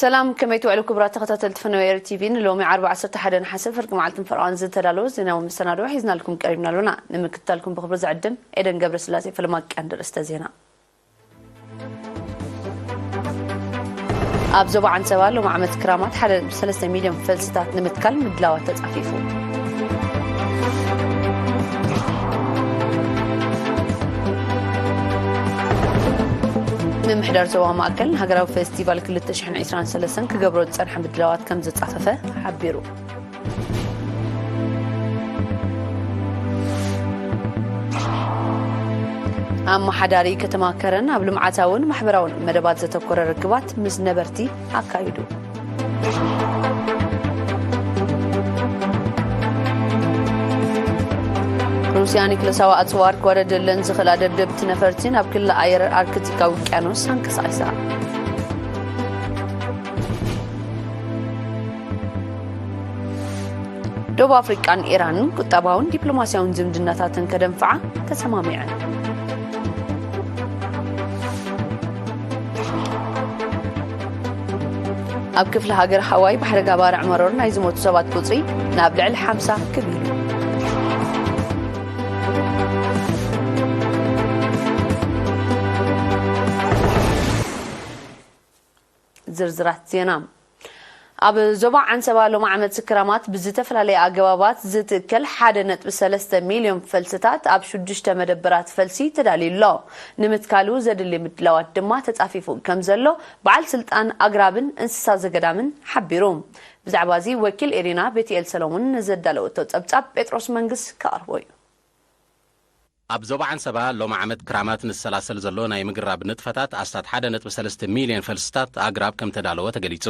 ሰላም፣ ከመይ ትውዕሉ ክቡራት ተኸታተልቲ ፍኖ ኤሪ ቲቪ? ንሎሚ ዓርቢ ዓሰርተ ሓደ ነሓሰ ፍርቂ መዓልትን ፈርቓን ዝተዳለወ ዜናዊ መሰናድኦ ሒዝናልኩም ቀሪብና ኣሎና። ንምክትታልኩም ብኽብሪ ዝዕድም ኤደን ገብረስላሴ። ፈለማ ቀንዲ ርእስተ ዜና። ኣብ ዞባ ዓንሰባ ሎም ዓመት ክራማት ሓደ ነጥቢ ሰለስተ ሚልዮን ፈልስታት ንምትካል ምድላዋት ተጻፊፉ። ምምሕዳር ዞባ ማእከል ንሃገራዊ ፌስቲቫል ክልተ ሽሕን ዕስራን ሰለስተን ክገብሮ ዝጸንሐ ምድላዋት ከም ዘጻፈፈ ሓቢሩ። ኣመሓዳሪ ከተማ ከረን ኣብ ልምዓታውን ማሕበራውን መደባት ዘተኮረ ርክባት ምስ ነበርቲ ኣካይዱ። ሩስያ ኒክለሳዊ ኣጽዋር ክወረደለን ዝኽእላ ደብደብቲ ነፈርቲ ናብ ክልል ኣየር ኣርክቲካዊ ውቅያኖስ ኣንቀሳቒሳ። ደቡብ ኣፍሪቃን ኢራንን ቁጠባውን ዲፕሎማስያውን ዝምድናታተን ከደንፍዓ ተሰማሚዐን። ኣብ ክፍለ ሃገር ሃዋይ ብሓደጋ ባርዕ መሮር ናይ ዝሞቱ ሰባት ቁጽሪ ናብ ልዕሊ ሓምሳ ክብ ኢሉ። ዝርዝራት ዜና። ኣብ ዞባ ዓንሰባ ሎም ዓመት ክራማት ብዝተፈላለየ ኣገባባት ዝትከል ሓደ ነጥቢ ሰለስተ ሚልዮን ፈልስታት ኣብ ሽዱሽተ መደበራት ፈልሲ ተዳልዩ ኣሎ። ንምትካሉ ዘድሊ ምድላዋት ድማ ተጻፊፉ ከም ዘሎ በዓል ስልጣን ኣግራብን እንስሳ ዘገዳምን ሓቢሩ። ብዛዕባ እዚ ወኪል ኤሪና ቤትኤል ሰሎሞን ንዘዳለወቶ ጸብጻብ ጴጥሮስ መንግስ ከቕርቦ እዩ። ኣብ ዞባ ዓንሰባ ሎም ዓመት ክራማት ንሰላሰል ዘሎ ናይ ምግራብ ንጥፈታት ኣስታት ሓደ ነጥቢ ሰለስተ ሚልዮን ፈልስታት ኣግራብ ከም ተዳለወ ተገሊጹ።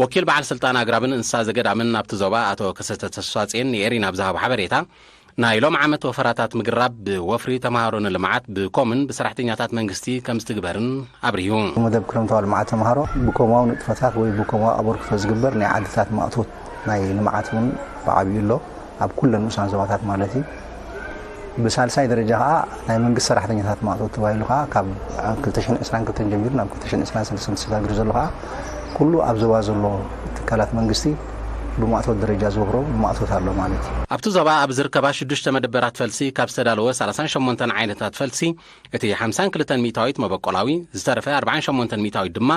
ወኪል በዓል ስልጣን ኣግራብን እንስሳ ዘገዳምን ናብቲ ዞባ ኣቶ ከሰተ ተስፋጽዮን ንኤሪና ብዝሃቦ ሓበሬታ፣ ናይ ሎም ዓመት ወፈራታት ምግራብ ብወፍሪ ተማሃሮ ንልምዓት ብኮምን ብሰራሕተኛታት መንግስቲ ከም ዝትግበርን ኣብሪሁ። መደብ ክረምታዊ ልምዓት ተምሃሮ ብኮማዊ ንጥፈታት ወይ ብኮማዊ ኣበርክቶ ዝግበር ናይ ዓድታት ማእቶት ናይ ልምዓት እውን ብዓብዩ ኣሎ። ኣብ ኩለን ንኡሳን ዞባታት ማለት እዩ። ብሳልሳይ ደረጃ ከዓ ናይ መንግስቲ ሰራሕተኛታት ማእቶት ተባሂሉ ከዓ ካብ ክልተ ሽሕን ዕስራን ክልተን ጀሚሩ ናብ ክልተ ሽሕን ዕስራን ሰለስተን ተሰጋግሩ ዘሎ ከዓ ኩሉ ኣብ ዞባ ዘሎ ትካላት መንግስቲ ብማእቶት ደረጃ ዝወፍሮ ማእቶት ኣሎ ማለት እዩ። ኣብቲ ዞባ ኣብ ዝርከባ ሽዱሽተ መደበራት ፈልሲ ካብ ዝተዳለወ ሰላሳን ሸሞንተን ዓይነታት ፈልሲ እቲ ሓምሳን ክልተን ሚእታዊት መበቆላዊ፣ ዝተረፈ ኣርባዓን ሸሞንተን ሚእታዊት ድማ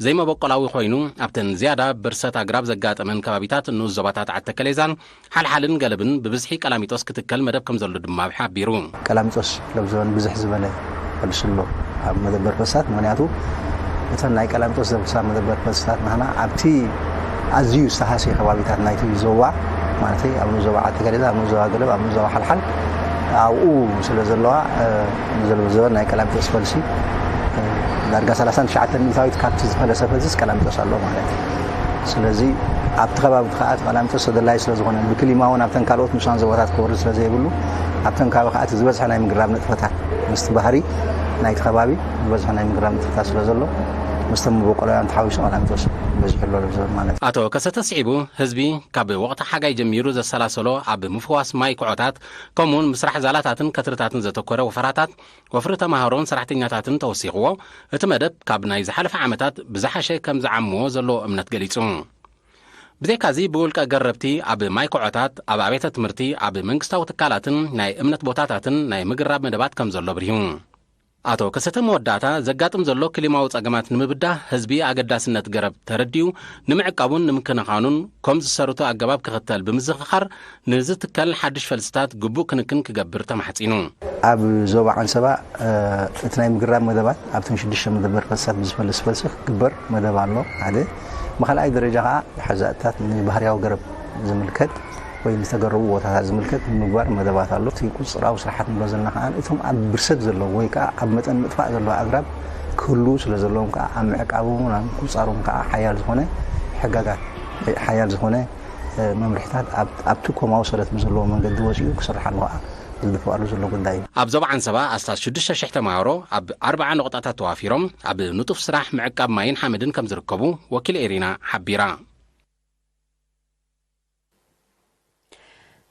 ዘይመበቆላዊ ኮይኑ፣ ኣብተን ዝያዳ ብርሰት ኣግራብ ዘጋጠመን ከባቢታት ንኡስ ዞባታት ዓተከሌዛን ሓልሓልን ገለብን ብብዝሒ ቀላሚጦስ ክትከል መደብ ከም ዘሎ ድማ ሓቢሩ። ቀላሚጦስ ለብዘበን ብዝሕ ዝበለ ፈልሲ ኣሎ ኣብ መደበር ፈልስታት። ምክንያቱ እተን ናይ ቀላሚጦስ ዘብሳ መደበር ፈልስታት ናህና ኣብቲ ኣዝዩ ዝተሃስየ ከባቢታት ናይቲ ዞባ፣ ማለት ኣብ ንኡስ ዞባ ዓተከሌዛ፣ ኣብ ንኡስ ዞባ ገለብ፣ ኣብ ንኡስ ዞባ ሓልሓል ኣብኡ ስለ ዘለዋ፣ እ፣ ንዘለብዘበን ናይ ቀላሚጦስ ፈልሲ፣ እ፣ ዳርጋ ሰላሳን ትሽዓተን ሚእታዊት ካብቲ ዝፈለሰ ፈልሲስ ቀላሚጦስ ኣሎ ማለት እዩ። ስለዚ ኣብቲ ከባቢ እቲ ከኣ እቲ ቀላሚጦስ ተደላዪ ስለ ዝኾነ፣ ብክሊማ እውን ኣብተን ካልኦት ንኡሳን ዞባታት ክወርድ ስለ ዘይብሉ፣ ኣብተን ከባቢ ከኣ እቲ ዝበዝሐ ናይ ምግራብ ንጥፈታት ምስቲ ባህሪ ናይቲ ከባቢ ዝበዝሐ ናይ ምግራብ ንጥፈታት ስለ ዘሎ፣ ምስቶም መበቆላውያን ተሓዊሱ ቀላሚጦስ በዚሑ ኣሎ ለብዘበን ማለት እዩ። ኣቶ ከሰተ ስዒቡ፣ ህዝቢ ካብ ወቕቲ ሓጋይ ጀሚሩ ዘሰላሰሎ ኣብ ምፍዋስ ማይ ኩዖታት፣ ከምኡውን ምስራሕ ዛላታትን ከትርታትን ዘተኮረ ወፈራታት፣ ወፍሪ ተማሃሮን ሰራሕተኛታትን ተወሲኽዎ፣ እቲ መደብ ካብ ናይ ዝሓለፈ ዓመታት ብዝሓሸ ከም ዝዓምዎ ዘለዎ እምነት ገሊጹ። ብዘይካዚ፣ ብውልቀ ገረብቲ ኣብ ማይ ኩዖታት፣ ኣብ ኣብያተ ትምህርቲ፣ ኣብ መንግስታዊ ትካላትን ናይ እምነት ቦታታትን ናይ ምግራብ መደባት ከም ዘሎ ኣብሪሁ። ኣቶ ከሰተ መወዳእታ፣ ዘጋጥም ዘሎ ክሊማዊ ጸገማት ንምብዳህ ህዝቢ ኣገዳስነት ገረብ ተረዲኡ ንምዕቃቡን ንምክንኻኑን ከም ዝሰርቱ ኣገባብ ክኽተል ብምዝኽኻር፣ ንዝትከል ሓድሽ ፈልስታት ግቡእ ክንክን ክገብር ተማሕጺኑ። ኣብ ዞባ ዓንሰባ፣ እ፣ እቲ ናይ ምግራብ መደባት ኣብተን ሽዱሽተ መደበር ፈልስታት ብዝፈልስ ፈልሲ ክግበር መደብ ኣሎ። ሓደ። ብኻልኣይ ደረጃ ኸዓ ሓዛእታት ንባህርያዊ ገረብ ዝምልከት ወይ ዝተገረቡ ቦታታት ዝምልከት ንምግባር መደባት ኣሎ። እቲ ቁፅራዊ ስራሓት ንብሎ ዘለና ከዓ እቶም ኣብ ብርሰት ዘለዉ ወይ ከዓ ኣብ መጠን ምጥፋእ ዘለዉ ኣግራብ ክህልዉ ስለ ዘለዎም ከዓ ኣብ ምዕቃቦምን ኣብ ምቁፃሮም ከዓ ሓያል ዝኾነ ሕጋጋት፣ ሓያል ዝኾነ፣ እ፣ መምርሕታት ኣብ-፣ ኣብቲ ኮማዊ ሰረት ብዘለዎ መንገዲ ወፂኡ ክስርሓሉ ከዓ ዝድፍኣሉ ዘሎ ጉዳይ እዩ። ኣብ ዞባ ዓንሰባ ኣስታት ሽዱሽተ ሽሕ ተማሃሮ ኣብ ኣርብዓ ነቑጣታት ተዋፊሮም ኣብ ንጡፍ ስራሕ ምዕቃብ ማይን ሓመድን ከም ዝርከቡ ወኪል ኤሪና ሓቢራ።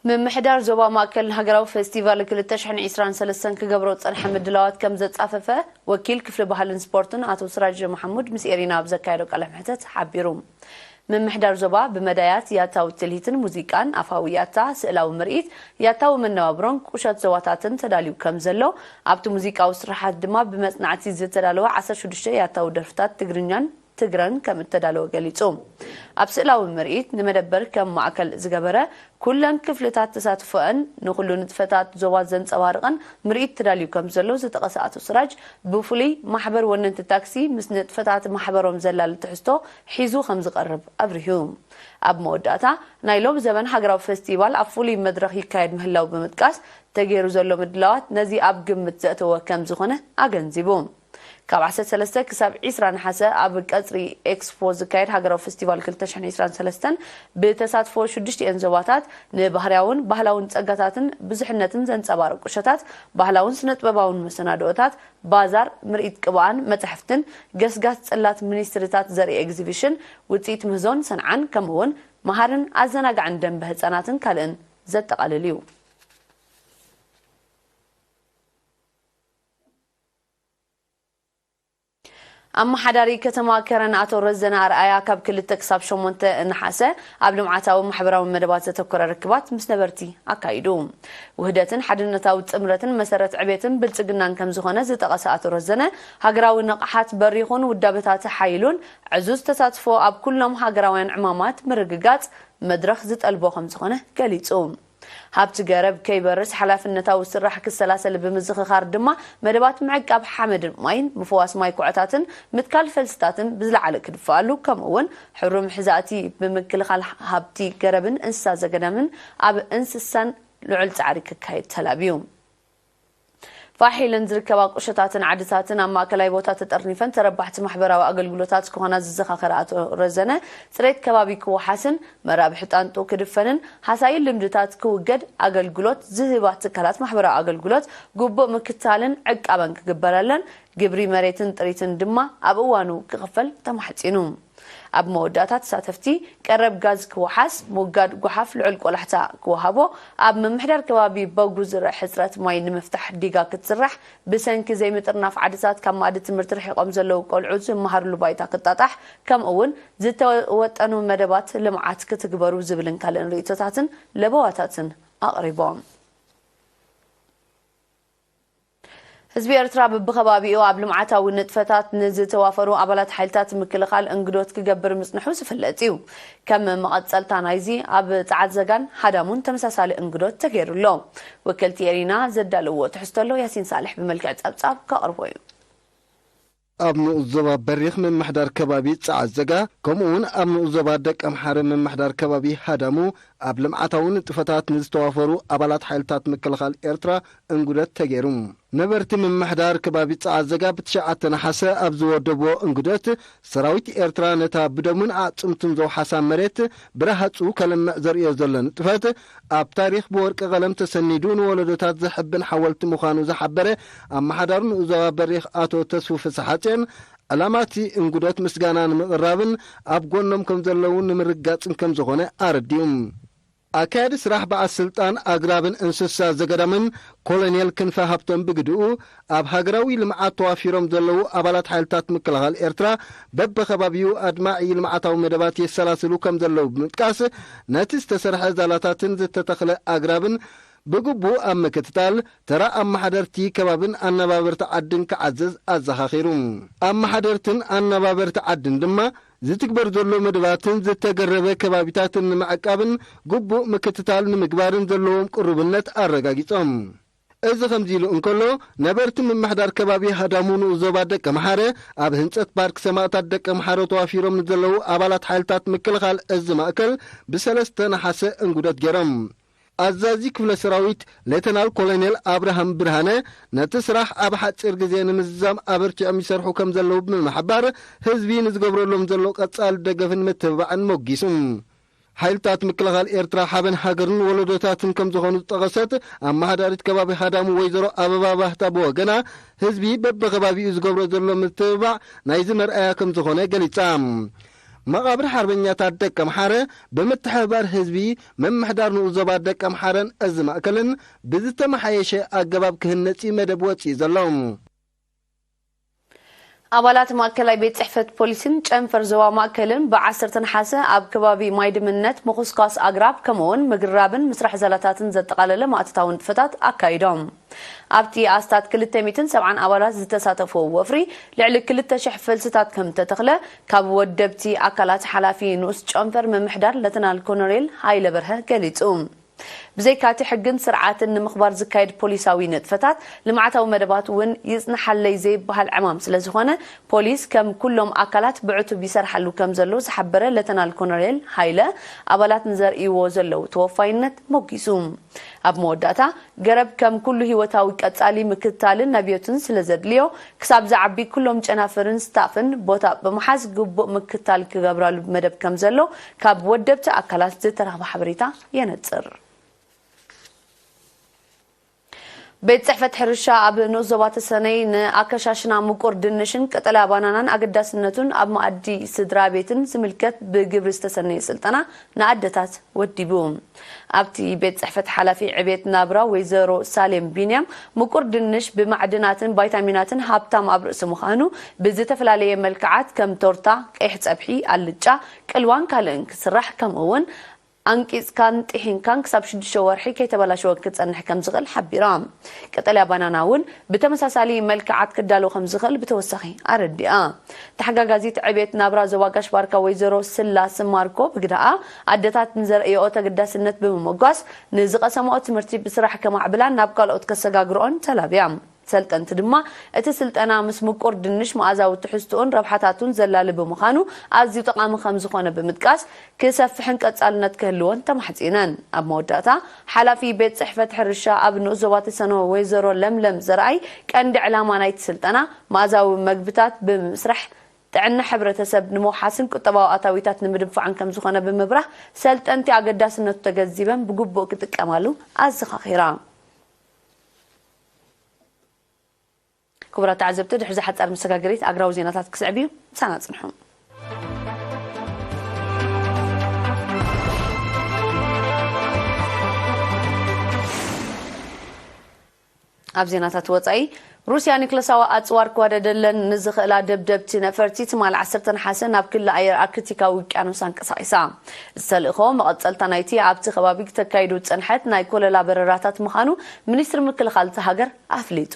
ምምሕዳር ዞባ ማእከል ንሃገራዊ ፈስቲቫል ክልተ ሽሕን ዕስራን ሰለስተን ክገብሮ ዝጸንሐ ምድላዋት ከም ዘጻፈፈ ወኪል ክፍሊ ባህልን ስፖርትን ኣቶ ስራጅ መሓሙድ ምስ ኤሪና ኣብ ዘካየዶ ቃለ መሕተት ሓቢሩ። ምምሕዳር ዞባ ብመዳያት ያታዊ ትልሂትን ሙዚቃን፣ ኣፋዊ ያታ፣ ስእላዊ ምርኢት፣ ያታዊ መነባብሮን ቁሸት ዞባታትን ተዳልዩ ከም ዘሎ፣ ኣብቲ ሙዚቃዊ ስርሓት ድማ ብመጽናዕቲ ዝተዳለወ ዓሰርተ ሽዱሽተ ያታዊ ደርፍታት ትግርኛን ትግረን ከም እተዳለወ ገሊጹ። ኣብ ስእላዊ ምርኢት ንመደበር ከም ማእከል ዝገበረ ኩለን ክፍልታት ተሳትፎአን ንኹሉ ንጥፈታት ዞባ ዘንጸባርቕን ምርኢት ተዳልዩ ከም ዘሎ ዝጠቐሰ ኣቶ ስራጅ፣ ብፍሉይ ማሕበር ወነንቲ ታክሲ ምስ ንጥፈታት ማሕበሮም ዘላሊ ትሕዝቶ ሒዙ ከም ዝቐርብ ኣብሪሁ። ኣብ መወዳእታ፣ ናይ ሎም ዘበን ሃገራዊ ፈስቲቫል ኣብ ፍሉይ መድረኽ ይካየድ ምህላው ብምጥቃስ፣ ተገይሩ ዘሎ ምድላዋት ነዚ ኣብ ግምት ዘእተወ ከም ዝኾነ ኣገንዚቡ። ካብ ዓሰርተ ሰለስተ ክሳብ ዕስራ ነሓሰ ኣብ ቀጽሪ ኤክስፖ ዝካየድ ሃገራዊ ፈስቲቫል ክልተ ሽሕን ዕስራን ሰለስተን ብተሳትፎ ሽዱሽቲኤን ዞባታት ንባህርያውን ባህላውን ጸጋታትን ብዙሕነትን ዘንጸባርቕ ቁሸታት፣ ባህላውን ስነ-ጥበባውን መሰናድኦታት፣ ባዛር፣ ምርኢት ቅብኣን መጻሕፍትን፣ ገስጋስ ጽላት ሚኒስትሪታት ዘርኢ ኤግዚቢሽን፣ ውጽኢት ምህዞን ሰንዓን፣ ከምኡ'ውን መሃርን ኣዘናጋዕን ደንበ ህጻናትን ካልእን ዘጠቓልል እዩ። ኣመሓዳሪ ከተማ ከረን ኣቶ ረዘነ ኣርኣያ ካብ ክልተ ክሳብ ሸሞንተ ነሓሰ ኣብ ልምዓታዊ ማሕበራዊ መደባት ዘተኮረ ርክባት ምስ ነበርቲ ኣካይዱ። ውህደትን ሓድነታዊ ጥምረትን መሰረት ዕቤትን ብልጽግናን ከም ዝኾነ ዝጠቐሰ ኣቶ ረዘነ፣ ሃገራዊ ንቕሓት በሪኹን ውዳበታት ሓይሉን ዕዙዝ ተሳትፎ ኣብ ኩሎም ሃገራውያን ዕማማት ምርግጋጽ መድረኽ ዝጠልቦ ከም ዝኾነ ገሊጹ። ሃብቲ ገረብ ከይበርስ ሓላፍነታዊ ስራሕ ክሰላሰል ብምዝኽኻር ድማ፣ መደባት ምዕቃብ ሓመድን ማይን፣ ምፍዋስ ማይ ኩዕታትን ምትካል ፈልስታትን ብዝለዓለ ክድፈኣሉ፣ ከምኡ እውን ሕሩም ሕዛእቲ ብምክልኻል ሃብቲ ገረብን እንስሳ ዘገዳምን ኣብ እንስሳን ልዑል ጻዕሪ ክካየድ ተላብዩ። ፋሕ ኢለን ዝርከባ ቁሸታትን ዓድታትን ኣብ ማእከላይ ቦታ ተጠርኒፈን ተረባሕቲ ማሕበራዊ ኣገልግሎታት ክኾና ዝዘኻኸረ ኣቶ ረዘነ፣ ጽሬት ከባቢ ክወሓስን መራብሒ ጣንጡ ክድፈንን ሃሳዪ ልምድታት ክውገድ ኣገልግሎት ዝህባ ትካላት ማሕበራዊ ኣገልግሎት ግቡእ ምክትታልን ዕቃበን ክግበረለን፣ ግብሪ መሬትን ጥሪትን ድማ ኣብ እዋኑ ክኽፈል ተማሕጺኑ። ኣብ መወዳእታ ተሳተፍቲ ቀረብ ጋዝ ክወሓስ፣ ምውጋድ ጓሓፍ ልዑል ቆላሕታ ክወሃቦ፣ ኣብ ምምሕዳር ከባቢ በጉዝረ ሕጽረት ማይ ንምፍታሕ ዲጋ ክትስራሕ፣ ብሰንኪ ዘይምጥርናፍ ዓድታት ካብ መኣዲ ትምህርቲ ርሒቖም ዘለዉ ቆልዑ ዝመሃርሉ ባይታ ክጣጣሕ፣ ከምኡ እውን ዝተወጠኑ መደባት ልምዓት ክትግበሩ ዝብልን ካልእን ርእይቶታትን ለበዋታትን ኣቕሪቦም። ህዝቢ ኤርትራ በብኸባቢኡ ኣብ ልምዓታዊ ንጥፈታት ንዝተዋፈሩ ኣባላት ሓይልታት ምክልኻል እንግዶት ክገብር ምጽንሑ ዝፍለጥ እዩ። ከም መቐጸልታ ናይዚ፣ ኣብ ጸዓት ዘጋን ሃዳሙን ተመሳሳሊ እንግዶት ተገይሩ ኣሎ። ወከልቲ ኤሪና ዘዳለውዎ ትሕዝቶ ኣሎ፣ ያሲን ሳልሕ ብመልክዕ ጸብጻብ ከቕርቦ እዩ። ኣብ ንኡስ ዞባ በሪኽ ምምሕዳር ከባቢ ጸዓት ዘጋ፣ ከምኡ እውን ኣብ ንኡስ ዞባ ደቀምሓረ ምምሕዳር ከባቢ ሃዳሙ፣ ኣብ ልምዓታዊ ንጥፈታት ንዝተዋፈሩ ኣባላት ሓይልታት ምክልኻል ኤርትራ እንጉደት ተገይሩ። ነበርቲ ምምሕዳር ከባቢ ጸዓት ዘጋ ብትሽዓተ ነሓሰ ኣብ ዝወደብዎ እንጉደት፣ ሰራዊት ኤርትራ ነታ ብደሙን ኣዕጽምቱን ዘውሓሳ መሬት ብረሃጹ ከለምዕ ዘርእዮ ዘሎ ንጥፈት፣ ኣብ ታሪኽ ብወርቂ ቀለም ተሰኒዱ ንወለዶታት ዘሕብን ሓወልቲ ምዃኑ ዝሓበረ ኣመሓዳሪ ንኡስ ዞባ በሪኽ ኣቶ ተስፉ ፍስሓጽዮን፣ ዕላማ እቲ እንጉደት ምስጋና ንምቕራብን ኣብ ጎኖም ከም ዘለዉ ንምርጋጽን ከም ዝኾነ ኣረዲኡ። ኣካያዲ ስራሕ በዓል ስልጣን ኣግራብን እንስሳ ዘገዳምን ኮሎኔል ክንፈ ሃብቶም ብግድኡ፣ ኣብ ሃገራዊ ልምዓት ተዋፊሮም ዘለዉ ኣባላት ሓይልታት ምክልኻል ኤርትራ በብኸባቢኡ ኣድማዒ ልምዓታዊ መደባት የሰላስሉ ከም ዘለዉ ብምጥቃስ፣ ነቲ ዝተሰርሐ ዛላታትን ዝተተኽለ ኣግራብን ብግቡእ ኣብ ምክትታል፣ ተራ ኣመሓደርቲ ከባብን ኣነባበርቲ ዓድን ክዓዝዝ ኣዘኻኺሩ። ኣመሓደርትን ኣነባበርቲ ዓድን ድማ፣ ዝትግበር ዘሎ መደባትን ዝተገረበ ከባቢታትን ንምዕቃብን ግቡእ ምክትታል ንምግባርን ዘለዎም ቅሩብነት ኣረጋጊጾም። እዚ ከምዚ ኢሉ እንከሎ፣ ነበርቲ ምምሕዳር ከባቢ ሃዳሙ ንኡስ ዞባ ደቀምሓረ፣ ኣብ ህንጸት ፓርክ ሰማእታት ደቀምሓረ ተዋፊሮም ንዘለዉ ኣባላት ሓይልታት ምክልኻል እዚ ማእከል ብሰለስተ ነሓሰ እንጉደት ገይሮም። ኣዛዚ ክፍለ ሰራዊት ሌተናል ኮሎኔል ኣብርሃም ብርሃነ፣ ነቲ ስራሕ ኣብ ሓጺር ግዜ ንምዝዛም ኣበርቲዖም ይሰርሑ ከም ዘለዉ ብምሕባር፣ ህዝቢ ንዝገብረሎም ዘሎ ቀጻሊ ደገፍን ምትብባዕን ሞጊሱ። ሓይልታት ምክልኻል ኤርትራ ሓበን ሃገርን ወለዶታትን ከም ዝኾኑ ዝጠቐሰት ኣመሓዳሪት ከባቢ ሃዳሙ ወይዘሮ ኣበባ ባህታ ብወገና፣ ህዝቢ በብኸባቢኡ ዝገብሮ ዘሎ ምትብባዕ ናይዚ መርኣያ ከም ዝኾነ ገሊጻ። መቓብር ሓርበኛታት ደቀምሓረ ብምትሕብባር ህዝቢ ምምሕዳር ንኡስ ዞባ ደቀምሓረን እዚ ማእከልን ብዝተመሓየሸ ኣገባብ ክህነጽ እዩ መደብ ወጺኡ ዘሎ። ኣባላት ማእከላይ ቤት ጽሕፈት ፖሊስን ጨንፈር ዞባ ማእከልን ብ ዓሰርተ ነሓሰ ኣብ ከባቢ ማይ ድምነት፣ ምኹስኳስ ኣግራብ፣ ከምኡ'ውን ምግራብን ምስራሕ ዛላታትን ዘጠቓለለ ማእቶታዊ ንጥፈታት ኣካይዶም። ኣብቲ ኣስታት ክልተ ሚእትን ሰብዓን ኣባላት ዝተሳተፍዎ ወፍሪ፣ ልዕሊ ክልተ ሽሕ ፈልስታት ከም ተተኽለ ካብ ወደብቲ ኣካላት ሓላፊ ንኡስ ጨንፈር ምምሕዳር ለተናል ኮሎኔል ሃይለ በርሀ ገሊጹ። ብዘይካ'ቲ ሕግን ስርዓትን ንምኽባር ዝካየድ ፖሊሳዊ ንጥፈታት፣ ልምዓታዊ መደባት እውን ይጽንሓለይ ዘይበሃል ዕማም ስለ ዝኾነ፣ ፖሊስ ከም ኩሎም ኣካላት ብዕቱብ ይሰርሓሉ ከም ዘሎ ዝሓበረ ለተናል ኮሎኔል ሃይለ፣ ኣባላት ንዘርእይዎ ዘለዉ ተወፋይነት ሞጊሱ። ኣብ መወዳእታ፣ ገረብ ከም ኩሉ ህይወታዊ ቀጻሊ ምክትታልን ነብዮትን ስለ ዘድልዮ፣ ክሳብ ዝዓቢ ኩሎም ጨናፍርን ስታፍን ቦታ ብምሓዝ ግቡእ ምክትታል ክገብራሉ መደብ ከም ዘሎ ካብ ወደብቲ ኣካላት ዝተረኽበ ሓበሬታ የነጽር። ቤት ጽሕፈት ሕርሻ ኣብ ንኡስ ዞባ ተሰነይ ንኣከሻሽና ምቁር ድንሽን ቀጠልያ ባናናን ኣገዳስነቱን ኣብ መኣዲ ስድራ ቤትን ዝምልከት ብግብሪ ዝተሰነየ ስልጠና ንኣደታት ወዲቡ። ኣብቲ ቤት ጽሕፈት ሓላፊ ዕቤት ናብራ ወይዘሮ ሳሌም ቢንያም፣ ምቁር ድንሽ ብማዕድናትን ቫይታሚናትን ሃብታም ኣብ ርእሲ ምዃኑ፣ ብዝተፈላለየ መልክዓት ከም ቶርታ፣ ቀይሕ ጸብሒ፣ ኣልጫ፣ ቅልዋን ካልእን ክስራሕ፣ ከምኡ እውን ኣንቂጽካን ጥሒንካን ክሳብ ሽዱሽተ ወርሒ ከይተበላሸወ ክጸንሕ ከም ዝኽእል ሓቢራ። ቀጠልያ ባናና እውን ብተመሳሳሊ መልክዓት ክዳሎ ከም ዝኽእል ብተወሳኺ ኣረዲኣ። ተሓጋጋዚት ዕቤት ናብራ ዞባ ጋሽ ባርካ ወይዘሮ ስላስ ማርኮ ብግዳኣ፣ ኣደታት ንዘርእየኦ ተገዳስነት ብምምጓስ፣ ንዝቐሰምኦ ትምህርቲ ብስራሕ ከማዕብላን ናብ ካልኦት ከሰጋግርኦን ተላብያ። ሰልጠንቲ ድማ፣ እቲ ስልጠና ምስ ምቁር ድንሽ መኣዛዊ ትሕዝትኡን ረብሓታቱን ዘላሊ ብምዃኑ፣ ኣዝዩ ጠቓሚ ከም ዝኾነ ብምጥቃስ፣ ክሰፍሕን ቀጻልነት ክህልዎን ተማሕጺነን። ኣብ መወዳእታ፣ ሓላፊ ቤት ጽሕፈት ሕርሻ ኣብ ንኡስ ዞባ ተሰነወ ወይዘሮ ለምለም ዘርኣይ፣ ቀንዲ ዕላማ ናይቲ ስልጠና፣ መኣዛዊ መግብታት ብምስራሕ፣ ጥዕና ሕብረተሰብ ንምውሓስን ቁጠባዊ ኣታዊታት ንምድንፋዕን ከም ዝኾነ ብምብራህ፣ ሰልጠንቲ ኣገዳስነቱ ተገንዚበን ብግቡእ ክጥቀማሉ ኣዘኻኺራ። ክቡራት ተዓዘብቲ፣ ድሕሪ እዛ ሓጻር መሰጋገሪት ኣግራዊ ዜናታት ክስዕብ እዩ። ምሳና ጽንሑ። ኣብ ዜናታት ወጻኢ፣ ሩስያ ኒክለሳዊ ኣጽዋር ክወደደለን ንዝኽእላ ደብደብቲ ነፈርቲ ትማሊ ዓሰርተ ነሓሰ ናብ ክሊ ኣየር ኣርክቲካዊ ውቅያኖስ ኣንቀሳቒሳ። እዚ ተልእኾ መቐጸልታ ናይቲ ኣብቲ ከባቢ ክተካይዱ ዝጸንሐት ናይ ኮለላ በረራታት ምዃኑ ሚኒስትሪ ምክልኻል እታ ሃገር ኣፍሊጡ።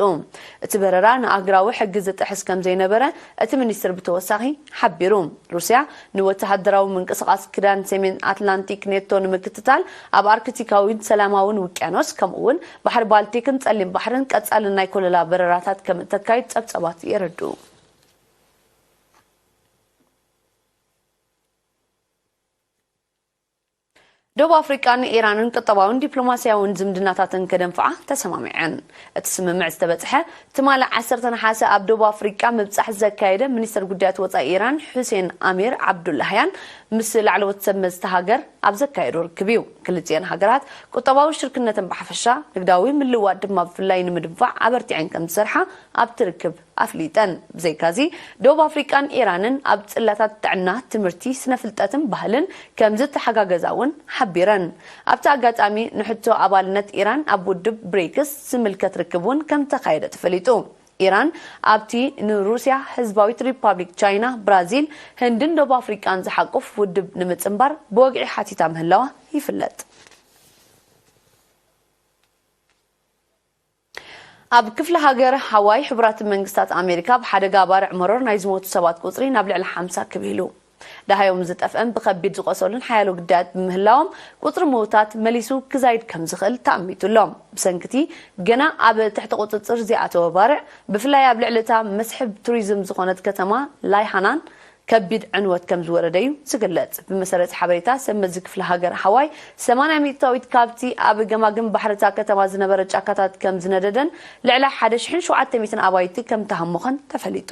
እቲ በረራ ንኣህጉራዊ ሕጊ ዝጥሕስ ከም ዘይነበረ እቲ ሚኒስትር ብተወሳኺ ሓቢሩ። ሩስያ ንወተሃደራዊ ምንቅስቓስ ክዳን ሰሜን ኣትላንቲክ ኔቶ ንምክትታል ኣብ ኣርክቲካዊን ሰላማውን ውቅያኖስ፣ ከምኡ እውን ባሕሪ ባልቲክን ጸሊም ባሕርን ቀጻሊ ናይ ኮለላ በረራታት ከም እተካይድ ጸብጸባት የረድኡ። ደቡብ ኣፍሪቃን ኢራንን ቁጠባውን ዲፕሎማስያውን ዝምድናታተን ከደንፍዓ ተሰማሚዐን። እቲ ስምምዕ ዝተበጽሐ ትማሊ ዓሰርተ ነሓሰ ኣብ ደቡብ ኣፍሪቃ ምብጻሕ ዘካየደ ሚኒስትር ጉዳያት ወጻኢ ኢራን ሑሴን ኣሚር ዓብዱላህያን ምስ ላዕለዎት ሰብ መዚ እታ ሃገር ኣብ ዘካየዶ ርክብ እዩ። ክልቲኤን ሃገራት ቁጠባዊ ሽርክነተን ብሓፈሻ፣ ንግዳዊ ምልውዋጥ ድማ ብፍላይ ንምድንፋዕ ኣበርቲዐን ከም ዝሰርሓ ኣብቲ ርክብ ኣፍሊጠን። ብዘይካዚ፣ ደቡብ ኣፍሪቃን ኢራንን ኣብ ጽላታት ጥዕና፣ ትምህርቲ፣ ስነ ፍልጠትን ባህልን ከም ዝተሓጋገዛ እውን ሓቢረን። ኣብቲ ኣጋጣሚ፣ ንሕቶ ኣባልነት ኢራን ኣብ ውድብ ብሪክስ ዝምልከት ርክብ እውን ከም ተኻየደ ተፈሊጡ። ኢራን ኣብቲ ንሩስያ፣ ህዝባዊት ሪፓብሊክ ቻይና፣ ብራዚል፣ ህንድን ደቡብ ኣፍሪቃን ዝሓቁፍ ውድብ ንምጽንባር ብወግዒ ሓቲታ ምህላዋ ይፍለጥ። ኣብ ክፍለ ሃገር ሃዋይ፣ ሕቡራት መንግስታት ኣሜሪካ ብሓደጋ ባርዕ መሮር ናይ ዝሞቱ ሰባት ቁጽሪ ናብ ልዕሊ ሓምሳ ክብ ኢሉ። ደሃዮም ዝጠፍአን ብኸቢድ ዝቖሰሉን ሓያሎ ግዳያት ብምህላዎም፣ ቁጽሪ ምዉታት መሊሱ ክዛይድ ከም ዝኽእል ተኣሚቱ ኣሎ። ብሰንኪ እቲ ገና ኣብ ትሕቲ ቁጽጽር ዘይኣተወ ባርዕ፣ ብፍላይ ኣብ ልዕሊ እታ መስሕብ ቱሪዝም ዝኾነት ከተማ ላይሃናን ከቢድ ዕንወት ከም ዝወረደ እዩ ዝግለጽ። ብመሰረት ሓበሬታ ሰብ መዚ ክፍለ ሃገር ሃዋይ፣ ሰማንያ ሚእታዊት ካብቲ ኣብ ገማግም ባሕሪ እታ ከተማ ዝነበረ ጫካታት ከም ዝነደደን ልዕሊ ሓደ ሽሕን ሸውዓተ ሚእትን ኣባይቲ ከም ተሃሞኸን ተፈሊጡ።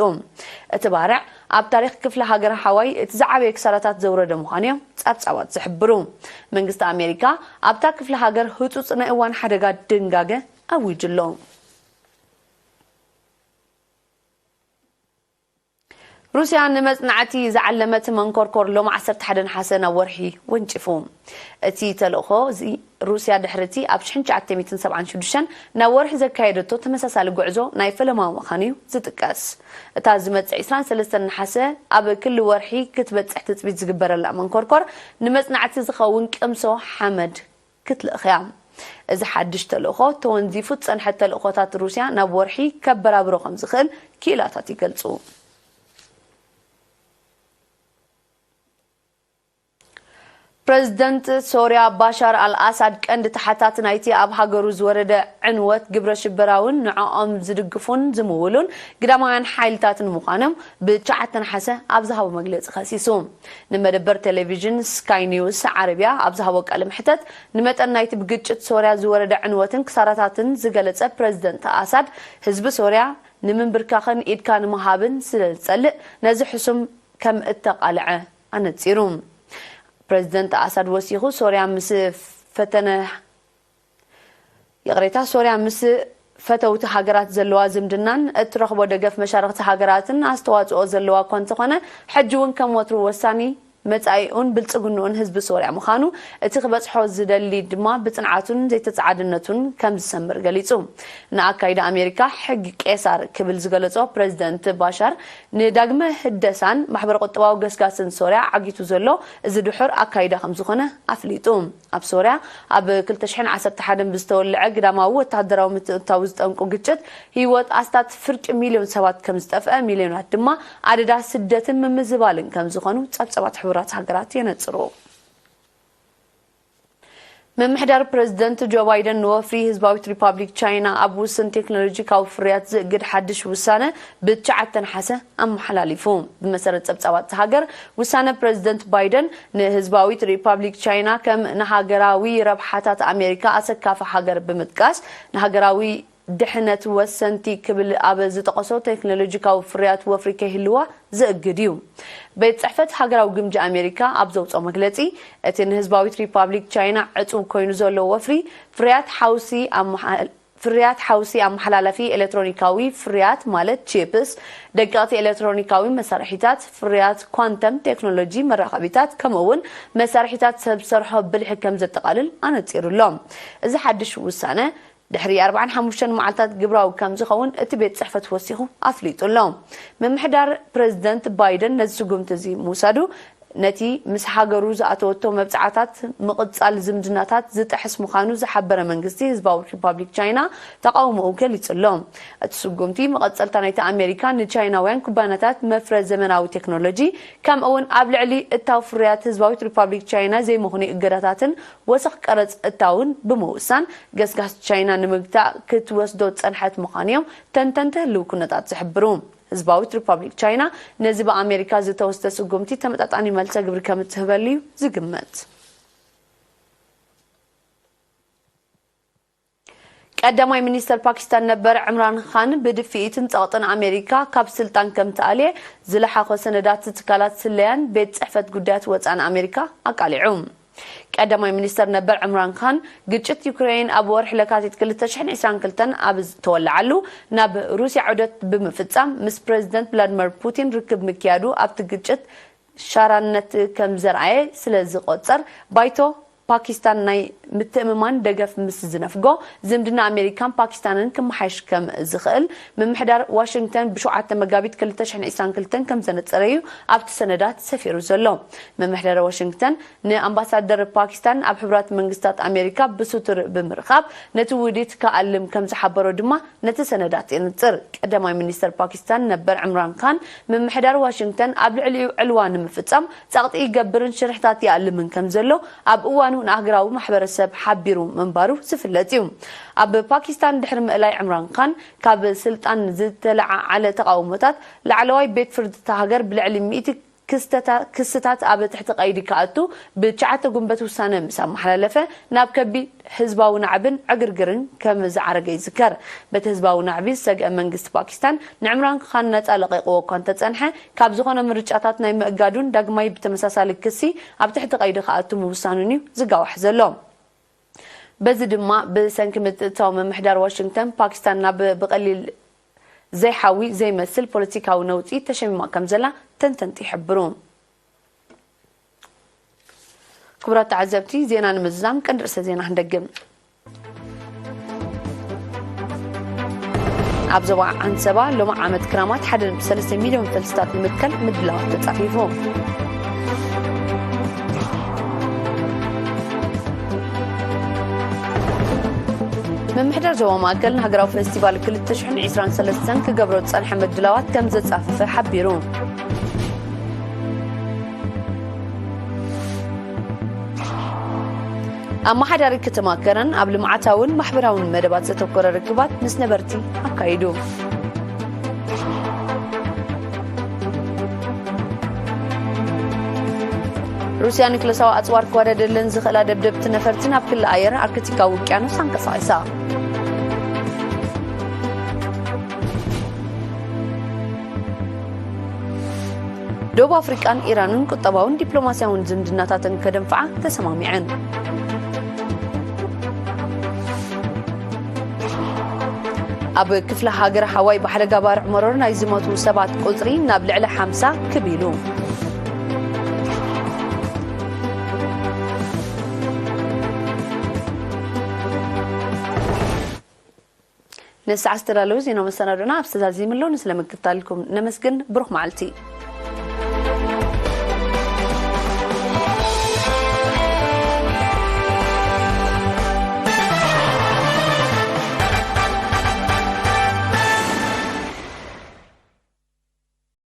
እቲ ባርዕ ኣብ ታሪኽ ክፍለ ሃገር ሃዋይ እቲ ዝዓበየ ክሳራታት ዘውረደ ምዃኑ እዮም ጸብጻባት ዝሕብሩ። መንግስቲ ኣሜሪካ ኣብታ ክፍለ ሃገር ህጹጽ ናይ እዋን ሓደጋ ድንጋገ ኣዊጁ ኣሎ። ሩስያ ንመጽናዕቲ ዝዓለመት መንኮርኮር ሎም ዓሰርተ ሓደ ነሓሰ ናብ ወርሒ ወንጭፉ። እቲ ተልእኾ እዚ ሩስያ ድሕርቲ ኣብ ሽሕን ትሽዓተ ሚእትን ሰብዓን ሽዱሽተን ናብ ወርሒ ዘካየደቶ ተመሳሳሊ ጉዕዞ ናይ ፈለማ ምዃኑ እዩ ዝጥቀስ። እታ ዝመጽእ ዕስራን ሰለስተን ነሓሰ ኣብ ክሊ ወርሒ ክትበጽሕ ትጽቢት ዝግበረላ መንኮርኮር ንመጽናዕቲ ዝኸውን ቅምሶ ሓመድ ክትልእኽያ። እዚ ሓድሽ ተልእኾ ተወንዚፉ ዝጸንሐ ተልእኾታት ሩስያ ናብ ወርሒ ከበራብሮ ከም ዝኽእል ክኢላታት ይገልጹ። ፕረዚደንት ሶርያ ባሻር ኣልኣሳድ ቀንዲ ተሓታቲ ናይቲ ኣብ ሃገሩ ዝወረደ ዕንወት ግብረ ሽበራውን ንዕኦም ዝድግፉን ዝምውሉን ግዳማውያን ሓይልታትን ምዃኖም ብትሽዓተ ነሓሰ ኣብ ዝሃቦ መግለጺ ከሲሱ። ንመደበር ቴሌቪዥን ስካይ ኒውስ ዓረብያ ኣብ ዝሃቦ ቃለ መሕተት፣ ንመጠን ናይቲ ብግጭት ሶርያ ዝወረደ ዕንወትን ክሳራታትን ዝገለጸ ፕረዚደንት ኣሳድ፣ ህዝቢ ሶርያ ንምንብርካኽን ኢድካ ንምሃብን ስለ ዝጸልእ ነዚ ሕሱም ከም እተቓልዐ ኣነጺሩ። ፕረዚደንት ኣሳድ ወሲኹ፣ ሶርያ ምስ ፈተነ ይቕሬታ፣ ሶርያ ምስ ፈተውቲ ሃገራት ዘለዋ ዝምድናን እትረኽቦ ደገፍ መሻርኽቲ ሃገራትን ኣስተዋጽኦ ዘለዋ እኳ እንተኾነ፣ ሕጂ እውን ከም ወትሩ ወሳኒ መጻኢኡን ብልጽግንኡን ህዝቢ ሶርያ ምዃኑ፣ እቲ ክበጽሖ ዝደሊ ድማ ብጽንዓቱን ዘይተጻዓድነቱን ከም ዝሰምር ገሊጹ። ንኣካይዳ ኣሜሪካ ሕጊ ቄሳር ክብል ዝገለጾ ፕረዚደንት ባሻር፣ ንዳግመ ህደሳን ማሕበረ ቁጠባዊ ገስጋስን ሶርያ ዓጊቱ ዘሎ እዚ ድሑር ኣካይዳ ከም ዝኾነ ኣፍሊጡ። ኣብ ሶርያ ኣብ ክልተ ሽሕን ዓሰርተ ሓደን ብዝተወልዐ ግዳማዊ ወተሃደራዊ ምትእትታው ዝጠንቁ ግጭት ህይወት ኣስታት ፍርቂ ሚልዮን ሰባት ከም ዝጠፍአ፣ ሚልዮናት ድማ ኣደዳ ስደትን ምምዝባልን ከም ዝኾኑ ጸብጸባት ሕቡራት ሃገራት የነጽሩ። ምምሕዳር ፕረዚደንት ጆ ባይደን ንወፍሪ ህዝባዊት ሪፓብሊክ ቻይና ኣብ ውስን ቴክኖሎጂካዊ ፍርያት ዝእግድ ሓድሽ ውሳነ ብትሽዓተ ነሓሰ ኣመሓላሊፉ። ብመሰረት ጸብጻባት እታ ሃገር፣ ውሳነ ፕረዚደንት ባይደን ንህዝባዊት ሪፓብሊክ ቻይና ከም ንሃገራዊ ረብሓታት ኣሜሪካ ኣሰካፊ ሃገር ብምጥቃስ፣ ንሃገራዊ ድሕነት ወሰንቲ ክብል ኣብ ዝጠቐሶ ቴክኖሎጂካዊ ፍርያት ወፍሪ ከይህልዋ ዝእግድ እዩ። ቤት ጽሕፈት ሃገራዊ ግምጃ ኣሜሪካ ኣብ ዘውጽኦ መግለጺ፣ እቲ ንህዝባዊት ሪፓብሊክ ቻይና ዕጹው ኮይኑ ዘሎ ወፍሪ ፍርያት ሓውሲ ኣመሓ-፣ ፍርያት ሓውሲ ኣመሓላላፊ ኤሌክትሮኒካዊ ፍርያት ማለት ቺፕስ፣ ደቀቕቲ ኤሌክትሮኒካዊ መሳርሒታት፣ ፍርያት ኳንተም ቴክኖሎጂ መራኸቢታት፣ ከምኡ እውን መሳርሒታት ሰብ ሰርሖ ብልሒ ከም ዘጠቓልል ኣነጺሩ ኣሎ። እዚ ሓድሽ ውሳነ ድሕሪ ኣርባዓን ሓሙሽተን መዓልታት ግብራዊ ከም ዝኸውን እቲ ቤት ጽሕፈት ወሲኹ ኣፍሊጡ ኣሎ። ምምሕዳር ፕረዚደንት ባይደን ነዚ ስጉምቲ እዚ ምውሳዱ፣ ነቲ ምስ ሃገሩ ዝኣተወቶ መብጽዓታት ምቕጻል ዝምድናታት ዝጥሕስ ምዃኑ ዝሓበረ መንግስቲ ህዝባዊ ሪፓብሊክ ቻይና ተቓውሞኡ ገሊጹ ኣሎ። እቲ ስጉምቲ፣ መቐጸልታ ናይቲ ኣሜሪካ ንቻይናውያን ኩባንያታት መፍረ ዘመናዊ ቴክኖሎጂ፣ ከምኡ እውን ኣብ ልዕሊ እታው ፍርያት ህዝባዊት ሪፓብሊክ ቻይና ዘይምኽኑይ እገዳታትን ወሰኽ ቀረጽ እታውን ብምውሳን፣ ገስጋስ ቻይና ንምግታእ ክትወስዶ ዝጸንሐት ምዃኑ እዮም ተንተንቲ ህልው ኩነታት ዝሕብሩ። ህዝባዊት ሪፓብሊክ ቻይና ነዚ ብኣሜሪካ ዝተወስደ ስጉምቲ ተመጣጣኒ መልሰ ግብሪ ከም እትህበሉ እዩ ዝግመት። ቀዳማይ ሚኒስተር ፓኪስታን ነበር ዕምራን ኻን ብድፍኢትን ጸቕጥን ኣሜሪካ ካብ ስልጣን ከም ተኣልየ ዝለሓኾ ሰነዳት ትካላት ስለያን ቤት ጽሕፈት ጉዳያት ወጻእን ኣሜሪካ ኣቃሊዑ። ቀዳማይ ሚኒስተር ነበር ዕምራን ኻን፣ ግጭት ዩክሬን ኣብ ወርሒ ለካቲት ክልተ ሽሕን ዕስራን ክልተን ኣብ ዝተወለዓሉ፣ ናብ ሩስያ ዑደት ብምፍጻም ምስ ፕረዚደንት ቭላድመር ፑቲን ርክብ ምክያዱ ኣብቲ ግጭት ሻራነት ከም ዘርኣየ ስለ ዝቖጸር፣ ባይቶ ፓኪስታን ናይ ምትእምማን ደገፍ ምስ ዝነፍጎ፣ ዝምድና ኣሜሪካን ፓኪስታንን ክመሓየሽ ከም ዝኽእል ምምሕዳር ዋሽንግተን ብሸውዓተ መጋቢት ክልተ ሽሕን ዕስራን ክልተን ከም ዘነጸረዩ ኣብቲ ሰነዳት ሰፊሩ ዘሎ። ምምሕዳር ዋሽንግተን ንኣምባሳደር ፓኪስታን ኣብ ሕቡራት መንግስታት ኣሜሪካ ብስቱር ብምርኻብ፣ ነቲ ውዲት ክኣልም ከም ዝሓበሮ ድማ ነቲ ሰነዳት የንጽር። ቀዳማይ ሚኒስተር ፓኪስታን ነበር ዕምራን ካን፣ ምምሕዳር ዋሽንግተን ኣብ ልዕሊኡ ዕልዋ ንምፍጻም ጸቕጢ ይገብርን ሽርሕታት ይኣልምን ከም ዘሎ ኣብ እዋኑ ንኣህጉራዊ ማሕበረሰብ ሓቢሩ ምንባሩ ዝፍለጥ እዩ። ኣብ ፓኪስታን ድሕሪ ምእላይ ዕምራን ካን ካብ ስልጣን ዝተለዓዓለ ተቓውሞታት፣ ላዕለዋይ ቤት ፍርዲ እታ ሃገር ብልዕሊ ሚእቲ ክስተታ-፣ ክስታት ኣብ ትሕቲ ቀይዲ ክኣቱ ብትሽዓተ ጉንበት ውሳነ ምስ ኣመሓላለፈ፣ ናብ ከቢድ ህዝባዊ ናዕብን ዕግርግርን ከም ዝዓረገ ይዝከር። በቲ ህዝባዊ ናዕቢ ዝሰግአ መንግስቲ ፓኪስታን፣ ንዕምራን ኻን ነጻ ለቒቕዎ እኳ እንተጸንሐ፣ ካብ ዝኾነ ምርጫታት ናይ ምእጋዱን ዳግማይ ብተመሳሳሊ ክሲ ኣብ ትሕቲ ቀይዲ ክኣቱ ምውሳኑን እዩ ዝጋዋሕ ዘሎ። በዚ ድማ ብሰንኪ ምትእትታው ምምሕዳር ዋሽንግተን፣ ፓኪስታን ናብ ብቐሊል ዘይሓዊ ዘይመስል ፖለቲካዊ ነውጺ ተሸሚማ ከም ዘላ ተንተንቲ ይሕብሩ። ክቡራት ተዓዘብቲ፣ ዜና ንምዝዛም ቀንዲ ርእሰ ዜና ክንደግም። ኣብ ዞባ ዓንሰባ ሎሚ ዓመት ክራማት ሓደ ነጥቢ ሰለስተ ሚልዮን ፈልስታት ንምትካል ምድላዋት ተጻፊፉ። ምምሕዳር ዞባ ማእከል ንሃገራዊ ፈስቲቫል ክልተ ሽሕን ዕስራን ሰለስተን ክገብሮ ዝጸንሐ ምድላዋት ከም ዘጻፈፈ ሓቢሩ። ኣመሓዳሪ ከተማ ከረን ኣብ ልምዓታውን ማሕበራውን መደባት ዘተኮረ ርክባት ምስ ነበርቲ ኣካይዱ። ሩስያ ኒክለሳዊ ኣጽዋር ክወዳደለን ዝኽእላ ደብደብቲ ነፈርቲ ናብ ክሊ ኣየር ኣርክቲካዊ ውቅያኖስ ኣንቀሳቒሳ። ደቡብ ኣፍሪቃን ኢራንን ቁጠባውን ዲፕሎማስያውን ዝምድናታተን ከደንፍዓ ተሰማሚዐን። ኣብ ክፍለ ሃገር ሃዋይ ብሓደጋ ባርዕ መሮር ናይ ዝሞቱ ሰባት ቁጽሪ ናብ ልዕሊ ሓምሳ ክብ ኢሉ። ነዚ ሰዓት ዝተዳለዉ ዜና መሰናዶና ኣብ ዝተዛዚሙ ኣሎ። ንስለ ምክትታልኩም ነመስግን። ብሩኽ መዓልቲ።